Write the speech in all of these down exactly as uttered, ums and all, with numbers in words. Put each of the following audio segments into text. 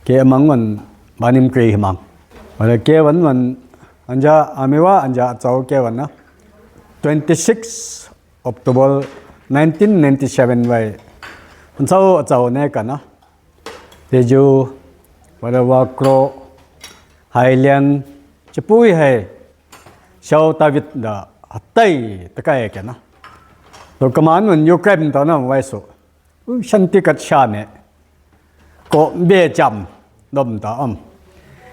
Ke amang wan banim kri amang. Wala ke wan wan anja amiwa anja atsau ke wan na. Twenty six October nineteen ninety seven wai. Ansau atsau ne kana. Teju wala wakro Highland chapui hai. Shau David da hatai takai kana. To kaman wan Ukraine to na wai su. Shanti kat shame. Ko be cham dom ta am.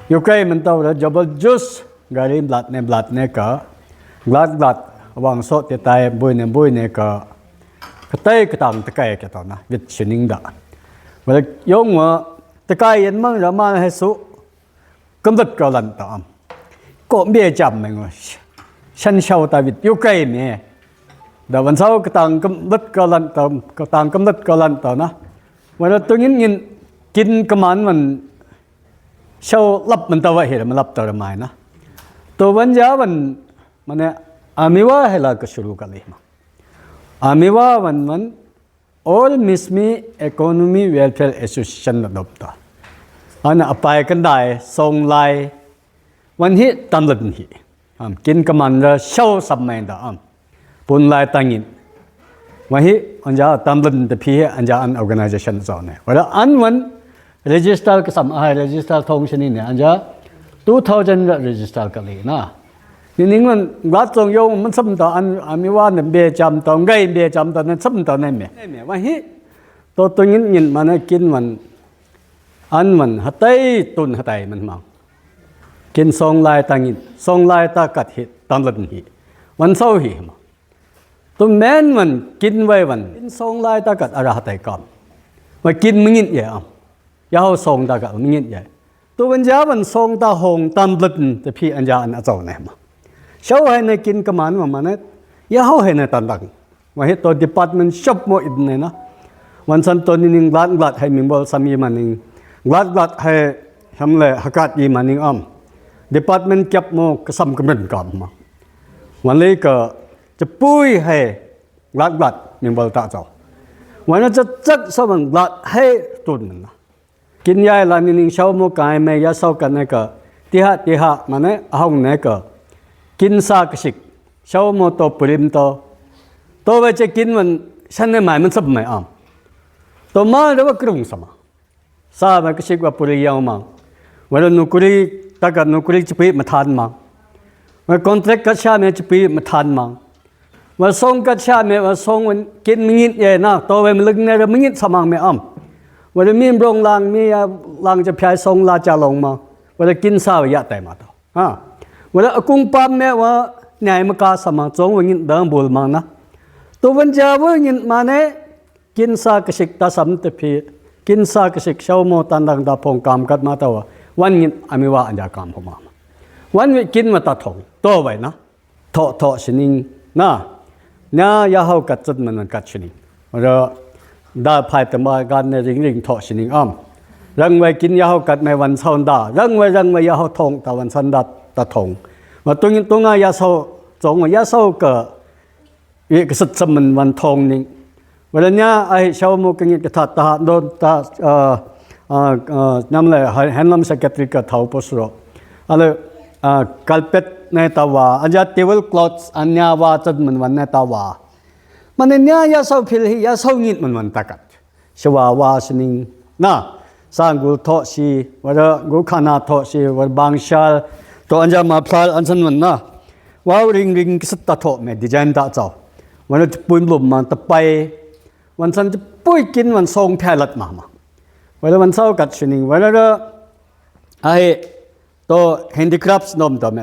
Ukraine man tau da jabal jus gari blat ne blat ne ka. Blat blat wang so te tai bui ne bui ne ka. Katai katang takai ka tau na vit shining da. Wala yong wa takai yan mang da man hesu. Kamblat ka lan ta am. Ko be cham me ngo. Shan Shau David Ukraine me. Da wan sau katang kamblat ka lan ta katang kamblat ka lan ta na. Wala tu ngin ngin kin kaman wan shau lap man ta wa hira man lap ta ra mai na. To wan ja wan mane amiwa hela ka shuru ka lima. Amiwa wan wan All Mismi Economy Welfare Association na dopta. Ana apai kandai song lai. Wan hi tamlat hi. Am kin kaman ra shau sab mai da am. Pun lai tangin. Wan hi anja tamlat ta phi hi anja an organization zone. Wala an wan register kasam ai register thong shini ne anja two thousand ra register kali na. Ni ning man glat zong yo man sam ta an ami wa ne be cham ta ngai be cham ta ne sam ta ne me. Ne me wa hi. To to ngin ngin mana kin man an man hatai tun hatai man mang. Kin song lai ta ngin song lai ta kat hi tamlat hi. Wan sau hi ma. Tu men wan kin wai wan kin song lai ta kat ara hatai kam. Wa kin mingin ye am. Yahau song ta kat mingin ye. Tu wan ja wan song ta hong tamlat ta phi anja an atsau ne ma. Shau hai ne kin kaman ma ma ne. Yahau hai ne tandang. Wa hi to department shop mo it ne na. Wan san to ni ning glat glat hai mingbol sam yi ma ning. Glat glat hai ham le hakat yi ma ning am. Department kyap mo kasam kamren kam ma. Wan le ka Chapui hai glat glat mingbol ta chau. Wana chachak sa wan glat hai tun na. Kin yai la ni ning shau mo kai me ya sau ka ne ka tiha tiha mane ahong ne ka. Kin sa kasik shau mo to purim to. To ve che kin wan shan ne mai man sab mai am. To ma da wa krung sama. Sa ma kasik wa puri yau ma. Wala nukuri taka nukuri chipui mathan ma. Wa contract ka sha me chipui mathan ma. Wa song ka sha me wa song wan kin mingit ye na to wa mlung ne ra mingit samang me am. Wala mi brong lang mi ya lang ja phiai song la cha long ma. Wala kin sa wa ya tai ma to. Ha. Wala akung pam me wa nyai ma ka sama chong wa ngin dang bul mang na. To wan ja wa ngin ma ne. Kin sa kasik ta sam te phi, kin sa kasik shau mo tandang ta phong kam kat ma ta wa, wan ngin ami wa anja kam phong ma. Wan wi kin ma ta thong, to wai na, tho tho sining na, nya yahau kat zat man man kat sining. Ra da phai ta ma gan ne ring ring tho sining am. Rang wai kin yahau kat mai wan sau da, rang wai rang wai yahau thong ta wan san da ta thong. Ma tung tung a yasau, zong wai yasau ka, Wi kasat saman wan thong ning. Wala nya ahi shau mo kangit ka tha ta don ta, ah, ah, ah, namle ha-, henlam secretary ka thau posro. Alo, ah, carpet ne ta wa, anja table clothes an nya wa chat man wan ne ta wa. Mane nya yasau phil hi yasau ngit man wan takat. Shawa wa sining na, sa ngul tho si, wala ngul khana tho si, wala bang shal, to anja ma phal an san wan na. Wa ring ring kisat ta tho me design ta chau. Wala chipui lum ma ta pai. Wan san chipui kin wan song phai lat ma ma. Wala wan sau kat sining, wala ra, ai, To handicrafts nom to me.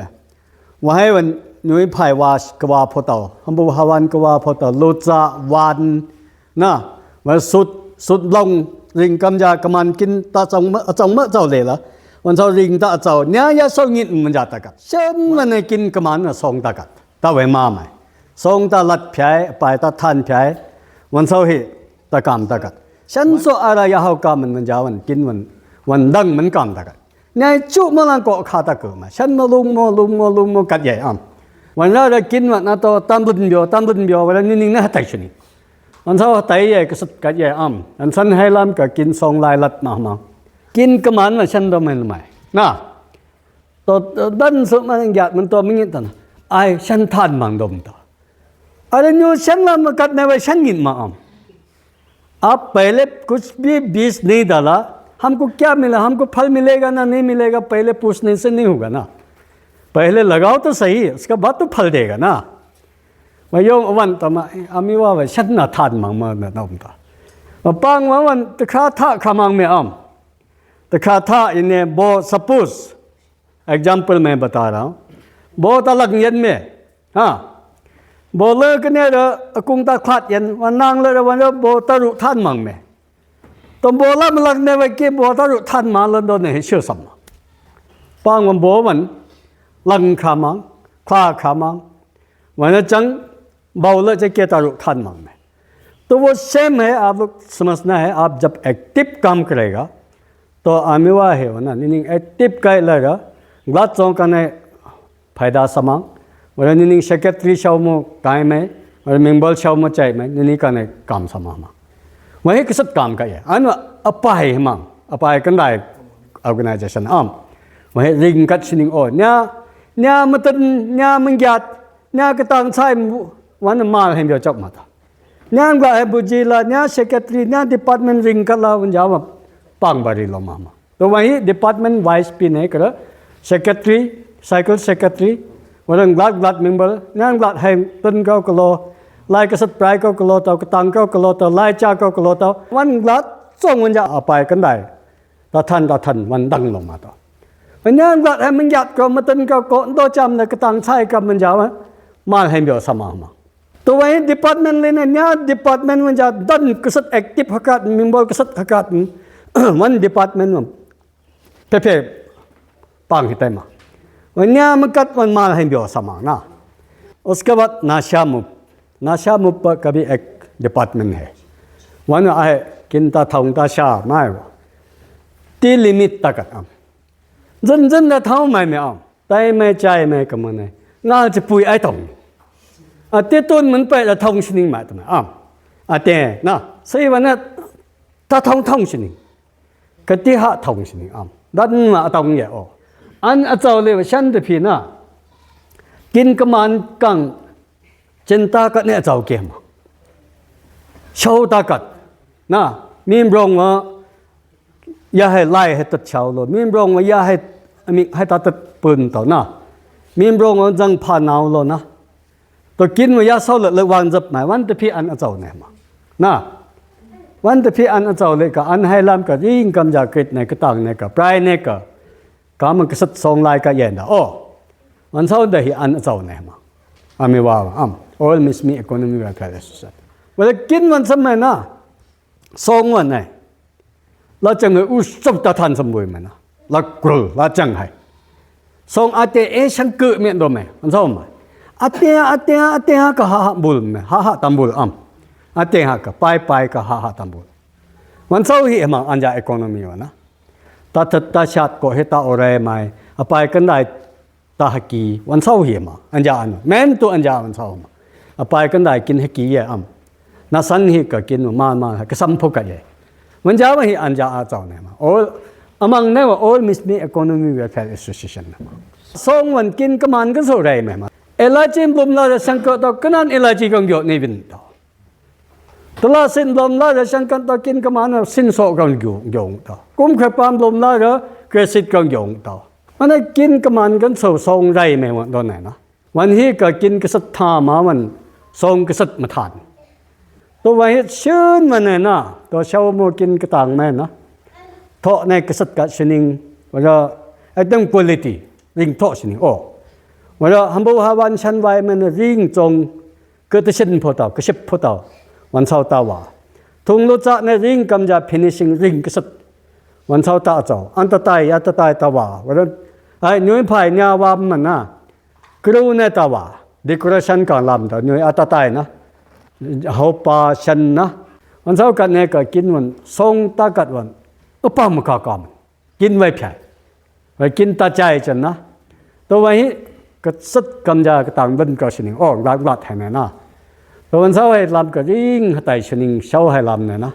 Wa hai wan nui phai wa kawa photau. Hambu hawan kawa photau. Lutsa wan. Na. Wa sut, sut long ring kam ja kaman kin ta chong ma, chong ma chau le la. Wan sau ring ta chau. Nya ya sau ngin man ja ta kat. Shen man ne kin kaman na song ta kat. Ta we ma mai. Song ta lat phai, pai ta than phai. Wan sau hi ta kam ta kat. Shen so ara ya hau kaman man ja wan kin wan. Wan dang man kam ta kat. Nyai chu mo lang ko kha ta ko ma. Shan mo lung mo, lung mo, lung mo kat yai am. Wan ra ra kin wan na to tam lun bio, tam lun bio, wan ra ni ning na hatai shuni. Wan sa hatai yai ka sat kat yai am. An san hai lam ka kin song lai lat ma ma. Kin kaman ma xan do men mai. Na. To, to, dan su ma ngiat man to mi ngin tan. Ai, xan than mang dom to. Are ñu xan la ma kat ne wa xan ngin ma am. आप पहले कुछ भी बीज नहीं डाला, हमको क्या मिला, हमको फल मिलेगा ना नहीं मिलेगा, पहले पूछने से नहीं होगा ना। पहले लगाओ तो सही, उसके बाद तो फल देगा ना। Ma yong wan ta ma, ami wa wa xan na than mang ma na dom ta. Ma pang wa wan ta kha tha kha mang me am. Ta kha tha ine bo suppose. Example मैं बता रहा हूँ. Bo ta lak yen me. Ha. Bo lơ kene ra akung ta khat yen, wa nang lơ ra wa bo ta ru than mang me. To bo la ma lak ne wa ki bo ta ru than mang lơ do ne hi shu sam. Pang wa bo wan lang kha mang, kha kha mang. Wa na chang Bao lơ che kia ta ru than mang me. तो वो सेम है, आप लोग समझना है, आप जब एक्टिव काम करेगा, तो आमी wa he wana, nining active kai la ra, glat song kane फायदा samang, wala nining secretary shau mo kai me, wala member shau mo chai me, nining kane kam samang ma. Wa he kasat kam kai, an apai mang, apai kandai organisation am. Wa he ring kat sining o, nya, nya matan, nya menggiat, Nya katang chai wan mal hem yo chok mata. Nya ngla hem buji la, nya secretary, nya department ring kala wan jawa pang bari lo mama. To wan hi department wise pine kara secretary, cycle secretary, wan ngla ngla member, nya ngla hem tun kau kalo, lai kasat prai kau kalo tau, katang kau kalo tau, lai cha kau kalo tau, wan ngla song wan ja apai kandai. Ta than, ta than, wan dang lo ma to. Wan nya ngla hem menggiat ko, matan ko, ko, ndo cham na katang chai ka man jawa, mal hem yo sama ma. To wan department lina, nya department wan ja dan kasat active hakat, member kasat hakat, wan department wan. Pepe, pang hitai ma. Wan nya makat wan mal hem yo sama na. उसके बाद नशा मुक्त, नशा मुक्त पर कभी एक डिपार्टमेंट है। Wan ai kin ta thong ta sha mai wa. Ti limit ta kat am. Zan zan ta thong mai me am. Tai mai chai mai ka man ai. Nga chi pui ai thong. A ti tun man pai ta thong sining mai ta mai am. A te na. Sai wan na ta thong thong sining. Ka ti ha thong sining am. Dan ma thong ye o. An a chau le wa shan de phi na. Kin ka man kang Chin ta kat ne a chau ke ma. Shau ta kat. Na, min brong wa ya hai lai hai tat shau lo. Min brong wa ya hai, ami hai ta tat pun tau na. Min brong wa zang pha nau lo na. To kin wa ya sau le le wan zap mai. Wan te phi an a chau ne ma. Na. Wan te phi an a chau le ka an hai lam ka ring kam ja krit ne ka tang ne ka prai ne ka. Ka man kasat song lai ka yen da. O. Wan sau da hi an a chau ne ma. Ami wa wa am. Oil Mist Mi Economy Welfare Association. Wala kin wan sam mai na. Song wan ne. La chang hai u sop ta than sam bui mai na. La krul, la chang hai. Song a te e shang kơ mi do mai. Wan sau mai. A te, a te, a te ha ka ha ha bul mai. Ha ha tam bul am. A te ha ka pai pai ka ha ha tam bul. Wan sau hi ma an ja economy wa na. Ta ta ta shat ko he ta ore mai. A pai kan dai ta haki wan sau hi ma. An ja an. Men tu an ja wan sau ma. A pai kan dai kin haki ye am. Na san hi ka kin ma ma ka sam pho ka ye. Wan ja wa hi an ja a sau ne ma. All, among ne wa All Mist Mi Economy Welfare Association ne ma. Song wan kin ka man kan sau rai mai ma. Elachi blum la da sang ko to kanan elachi kong yo ni vin to. Tala sin blom la da shan kan ta kin ka man na sin so kan gyo gyo ta. Kum khe pam blom la da kre sit kan gyo ta. Ana kin ka man kan so song rai me wan don na. Wan hi ka kin ka sat tha ma wan song ka sat ma than. To wan hi shun ma ne na. To shau mo kin ka tang me na. Tho ne ka sat ka sining. Wala ai tang quality. Ring tho sining. O. Wala hambu ha wan shan wai me na ring chong. Kơ ta shin pho tau, kơ ship pho tau. Wan sau ta wa. Thung lu cha ne ring kam ja finishing ring kơ sat. Wan sau ta chau. An ta tai, an ta tai ta wa. Wan ai nyui phai nya wa man na. Kru ne ta wa. Decoration kan lam ta nyui an ta tai na. Hau pa shan na. Wan sau kat ne ka kin wan song ta kat wan. Upa ma ka kam. Kin wai phai. Wai kin ta chai chan na. To wai hi ka sat kam ja ka tang ben ka sining. O, nglat nglat hai ne na. To wan sau hai lam ka ring ha tai sining sau hai lam ne na.